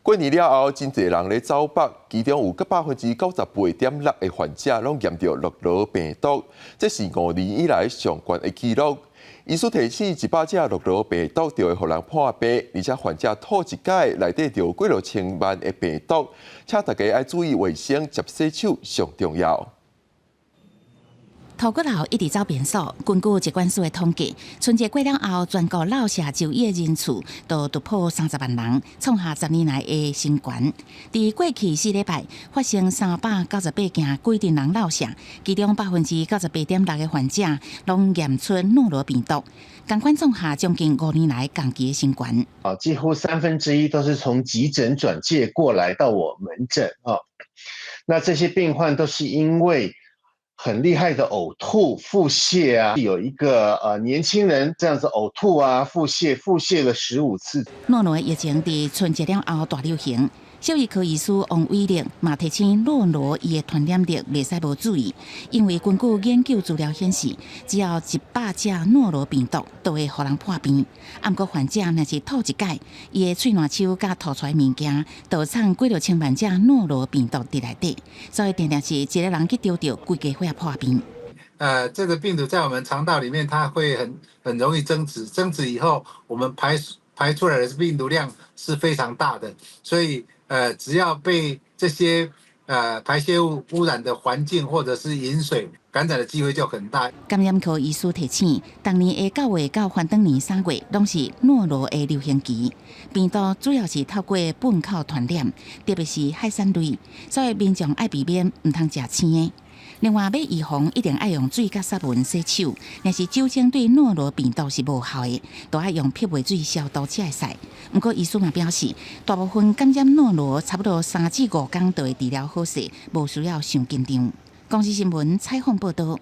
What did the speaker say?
過年了後，真濟人咧走北，其中有98.6%的患者攏驗著諾羅病毒，這是5年以來上懸的紀錄。醫師提醒，100隻諾羅病毒就會予人破病，而且患者吐一擺內底就有幾落千萬的病毒，請大家愛注意衛生，捷洗手上重要。塗骨頭一直走變數。根據疾管署的統計，春節過了後，全國落舍就醫的人次都突破30萬人，創下10年來的新高。佇過去4禮拜發生398件規陣人落舍，其中98.6%的患者攏驗出諾羅病毒，仝款創下將近5年來同期的新高。啊，幾乎三分之一都是從急診轉介過來到我門診啊。那這些病患都是因為很厲害的嘔吐、腹瀉啊，有一個年輕人這樣子嘔吐啊、腹瀉，腹瀉了15次。諾羅疫情佇春節了後大流行，獸醫科醫師王偉力嘛提醒諾羅伊的傳染力袂使無注意，因為根據研究資料顯示，只要100隻諾羅病毒都會予人破病。毋過患者若是吐一擺，伊的喙瀾手佮吐出來物件，就藏幾落千萬隻諾羅病毒佇內底，所以定定是一个人去著著，規家伙破病。這個病毒在我們腸道裡面，它會很容易增殖，增殖以後，我們排出來的病毒量是非常大的，所以只要被這些排泄物污染的環境或者是飲水感染的機會就很大。感染科醫師提醒，逐年的9月到翻轉年3月，攏是諾羅的流行期。病毒主要是透過糞口傳染，特別是海產類，所以民眾愛避免毋通食生的。另外，欲預防一定愛用水佮殺蚊洗手，若是酒精對諾羅病毒是無效的，都愛用漂白水消毒才會使。毋過醫師嘛表示，大部分感染諾羅差不多3至5工就會治療好勢，無需要傷緊張。公視新聞採訪報導。